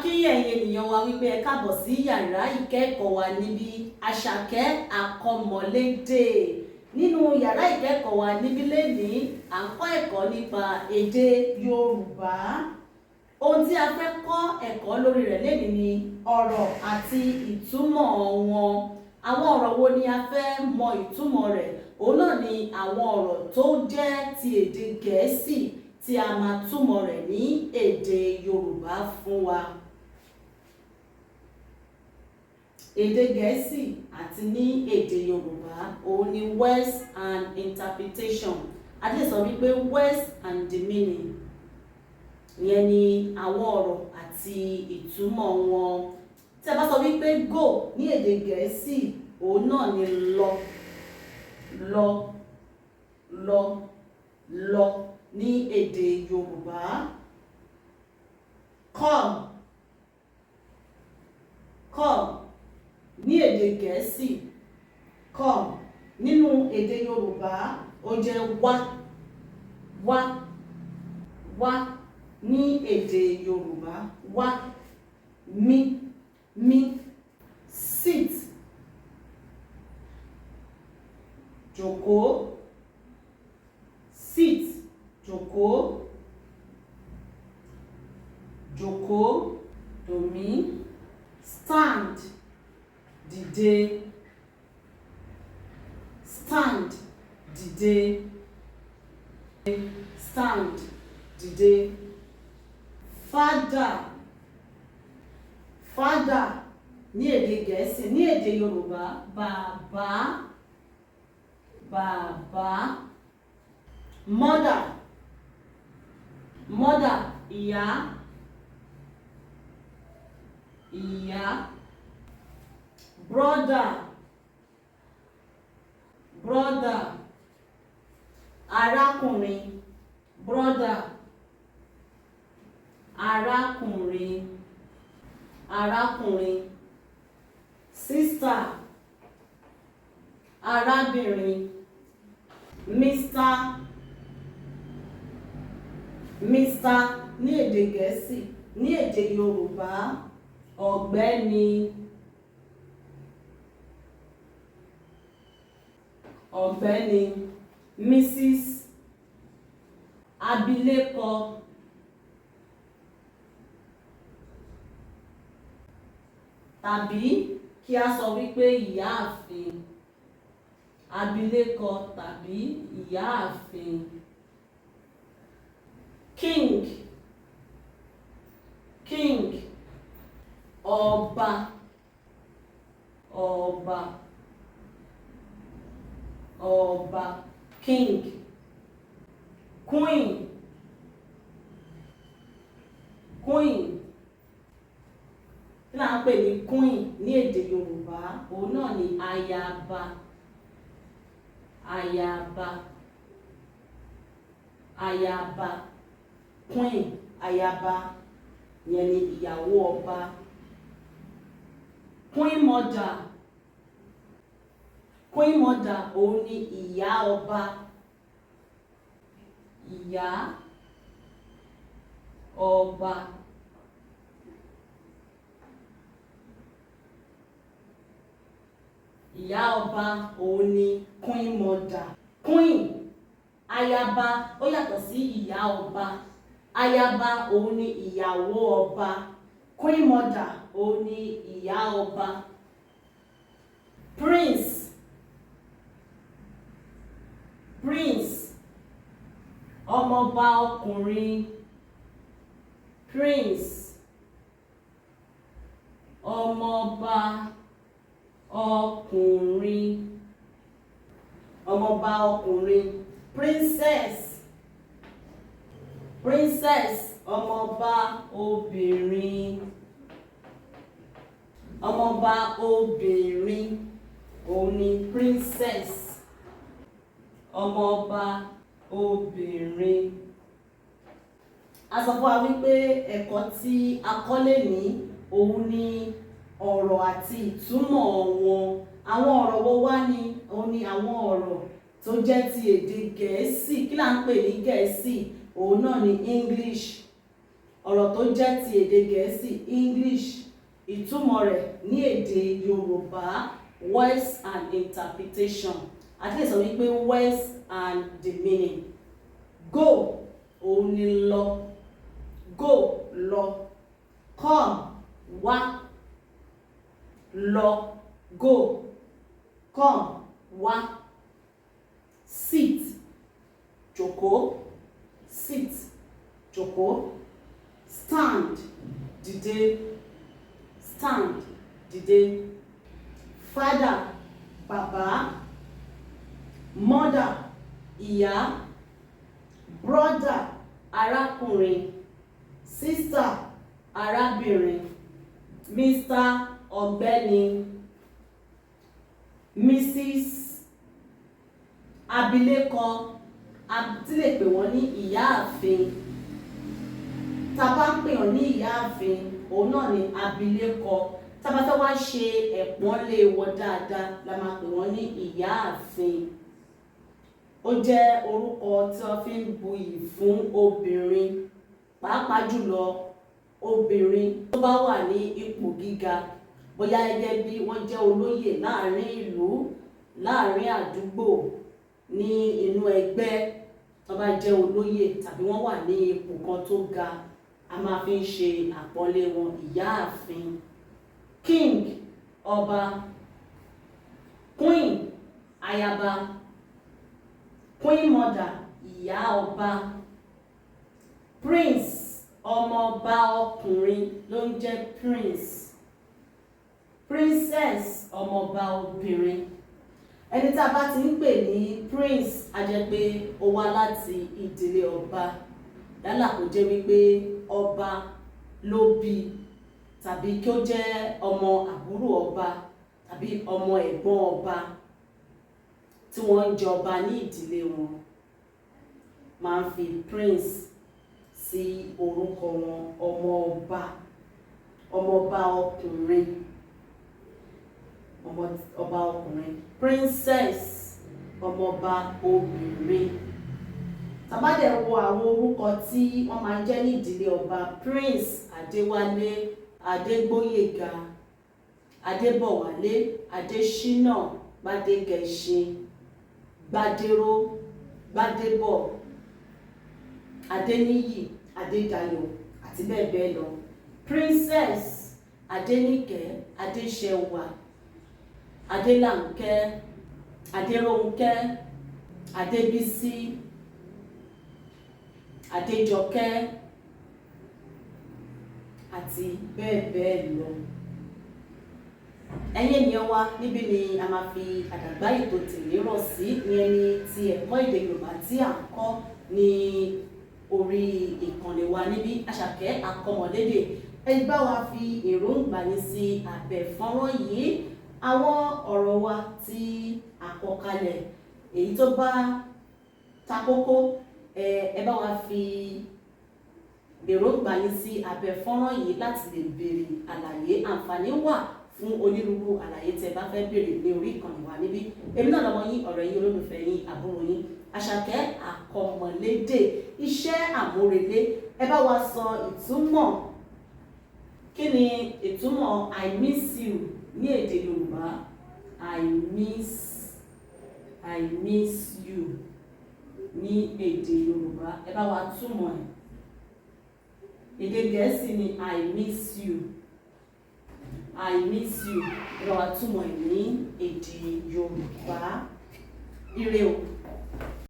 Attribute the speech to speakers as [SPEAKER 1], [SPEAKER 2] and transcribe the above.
[SPEAKER 1] Kí ẹ̀yin ènìyàn wa wípé ẹ káàbọ̀ sí yàrá ìkẹ́kọ̀ọ́ wa níbi Àṣàkẹ́ Àkọmọ̀lédè. Nínú yàrá ìkẹ́kọ̀ọ́ wa níbí lénìí, à ń kọ́ ẹ̀kọ́ nípa èdè Yorùbá. Ohun tí a fẹ́ kọ́ ẹ̀kọ́ lórí rẹ̀ lénìí ni ọ̀rọ̀ àti ìtumọ̀ wọn. Àwọn ọ̀rọ̀ wo ni a fẹ́ mọ ìtumọ̀ rẹ̀? Òun náà ni àwọn ọ̀rọ̀ tó jẹ́ ti èdè Gẹ̀ẹ́sì tí a máa túmọ̀ rẹ̀ ní èdè Yorùbá fún wa. Èdè Gẹ̀ẹ́sì àti ní èdè Yorùbá, òun ni words and interpretation. A lè sọ wípé words and the meaning. Ìyẹn ni àwọn ọ̀rọ̀ àti ìtumọ̀ wọn. Tí a bá sọ wípé go ní èdè Gẹ̀ẹ́sì, òun náà ni lọ, lọ, lọ, lọ ní èdè Yorùbá. Come, come ní èdè Gẹ̀ẹ́sì, come nínú èdè Yorùbá, ó jẹ́ wá, wá, wá ní èdè Yorùbá, wá, mí, mí. Sit, jókòó, sit, jókòó, jókòó, tòmí. Stand, dìde, stand, dìde, stand, dìde. Father, father ní èdè Gẹ̀ẹ́sì, ní èdè Yorùbá, bàbá, bàbá. Mother, mother, ìyá, ìyá. Brother, brother, arákùnrin, brother, arákùnrin, arákùnrin. Sister, arábìnrin. Mr, Mr ní èdè Gẹ̀ẹ́sì, ní èdè Yorùbá, ọ̀gbẹ́ni, ọ̀gbẹ́ni. Mrs, abilékọ, tàbí kí a sọ wípé ìyáàfin, abilékọ tàbí ìyáàfin. King, king, ọba, ọba, ọba, king. Queen, queen. Kí là ń pè ní queen ní èdè Yorùbá? Òun náà ni ayaba, ayaba, ayaba, queen, ayaba, ìyẹn ni ìyàwó ọba. Queen mother, queen mother, òun ni ìyá ọba, ìyá ọba. Ìyá ọba òun ni queen mother. Queen, ayaba, ó yàtọ̀ sí ìyá ọba. Ayaba òun ni ìyàwó ọba. Queen mother òun ni ìyá ọba. Prince, prince, ọmọọba ọkùnrin, prince, ọmọọba ọkùnrin, ọmọọba ọkùnrin. Princess, princess, ọmọọba obìnrin, ọmọọba obìnrin òun ni princess, ọmọọba obìnrin. A sọ fún wa wípé ẹ̀kọ́ tí a kọ́ lénìí òun ni ọ̀rọ̀ àti ìtumọ̀ wọn. Àwọn ọ̀rọ̀ wo wá ni? Òun ni àwọn ọ̀rọ̀ tó jẹ́ ti èdè Gẹ̀ẹ́sì. Kí là ń pè ní Gẹ̀ẹ́sì? Òun náà ni English. Ọ̀rọ̀ tó jẹ́ ti èdè Gẹ̀ẹ́sì, English, ìtumọ̀ rẹ̀ ní èdè Yorùbá, words and interpretation. Àti lè sọ wípé words and the meaning. Go, òun ni lọ. Go, lọ. Come, wá. Lọ, go. Come, wá. Sit, jókòó. Sit, jókòó. Stand, dìde. Stand, dìde. Father, bàbá. Mother, ìyá. Brother, arákùnrin. Sister, arábìnrin. Mr, ọ̀gbẹ́ni. Mrs, abilékọ. A ti lè pè wọ́n ní ìyáàfin. Tá a bá ń pè wọ́n ní ìyáàfin, òun náà ni abilékọ. Tá a bá fẹ́ wá ṣe ẹ̀pọ́nlé wọn dáadáa la máa pè wọ́n ní ìyáàfin. Ó jẹ́ orúkọ tí wọ́n fi ń buyì fún obìnrin, pàápàá jùlọ obìnrin tó bá wà ní ipò gíga, bóyá gẹ́gẹ́ bí wọ́n jẹ́ olóyè láàrin ìlú, láàrin àdúgbò, ní inú ẹgbẹ́. Tó bá jẹ́ olóyè tàbí wọ́n wà ní ipò kan tó ga, a máa fi ń ṣe àpọ́nlé wọn, ìyáàfin. King, ọba. Queen, ayaba. Queen mother, ìyá ọba. Prince, ọmọọba ọkùnrin ló ń jẹ́ prince. Princess, ọmọọba obìnrin. Ẹni tí a bá ti ń pè ní prince, a jẹ́ pé ó wá láti ìdílé ọba, yálà kó jẹ́ wípé ọba ló bí, tàbí kí ó jẹ́ ọmọ àbúrò ọba, tàbí ọmọ ẹ̀gbọ́n ọba tí wọ́n ń jọba ní ìdílé wọn, máa ń fi prince sí orúkọ wọn. Ọmọ ọba, ọmọọba ọkùnrin, ọmọ ọba ọkùnrin. Princess, ọmọọba obìnrin. Tá bá dẹ̀ wo àwọn orúkọ tí wọ́n máa ń jẹ́ ní ìdílé ọba: Prince Adéwálé, Adégbóyèga, Adébọ̀wálé, Adésínà, Gbádégẹṣin, Gbádéró, Gbádébọ̀, Adéníyì, Adédayọ̀ àti bẹ́ẹ̀ bẹ́ẹ̀ lọ. Princess: Adéníkẹ́, Adéṣẹwà, Adélànkẹ́, Adérónkẹ́, Adébísí, Adéjọkẹ́ àti bẹ́ẹ̀ bẹ́ẹ̀ lọ. Ẹ̀yin ènìyàn wa, níbí ni a máa fi àdàgbà ètò tèmi rọ̀ sí, ìyẹn ni ti ẹ̀kọ́ èdè Yorùbá tí à ń kọ́ ní orí ìkànnì wa níbí, Àṣàkẹ́ Àkọmọ̀lédè. Ẹ bá wa fi èròǹgbà yín sí abẹ́ fọ́nrán yìí. Àwọn ọ̀rọ̀ wa tí a kọ kalẹ̀, èyí tó bá ta kókó, ẹ bá wa fi èròǹgbà yín sí abẹ́ fọ́nrán yìí láti lè béèrè àlàyé. Àǹfààní wà fún onírúurú àlàyé tí ẹ bá fẹ́ béèrè ní orí ìkànnì wa níbí. Èmi náà lọ́mọ yín, ọ̀rẹ́ yín, olólùfẹ́ yín, àbúrò yín, Àṣàkẹ́ Àkọmọ̀lédè. Iṣẹ́ àmúrelé, ẹ bá wa sọ ìtumọ̀. Kí ni ìtumọ̀ "I miss you" ní èdè Yorùbá? I miss you" ní èdè Yorùbá, ẹ bá wa túmọ̀ ẹ̀. Èdè Gẹ̀ẹ́sì ni "I miss you". "I miss you", ẹ bá wa túmọ̀ ẹ̀ ní èdè Yorùbá. Ire o.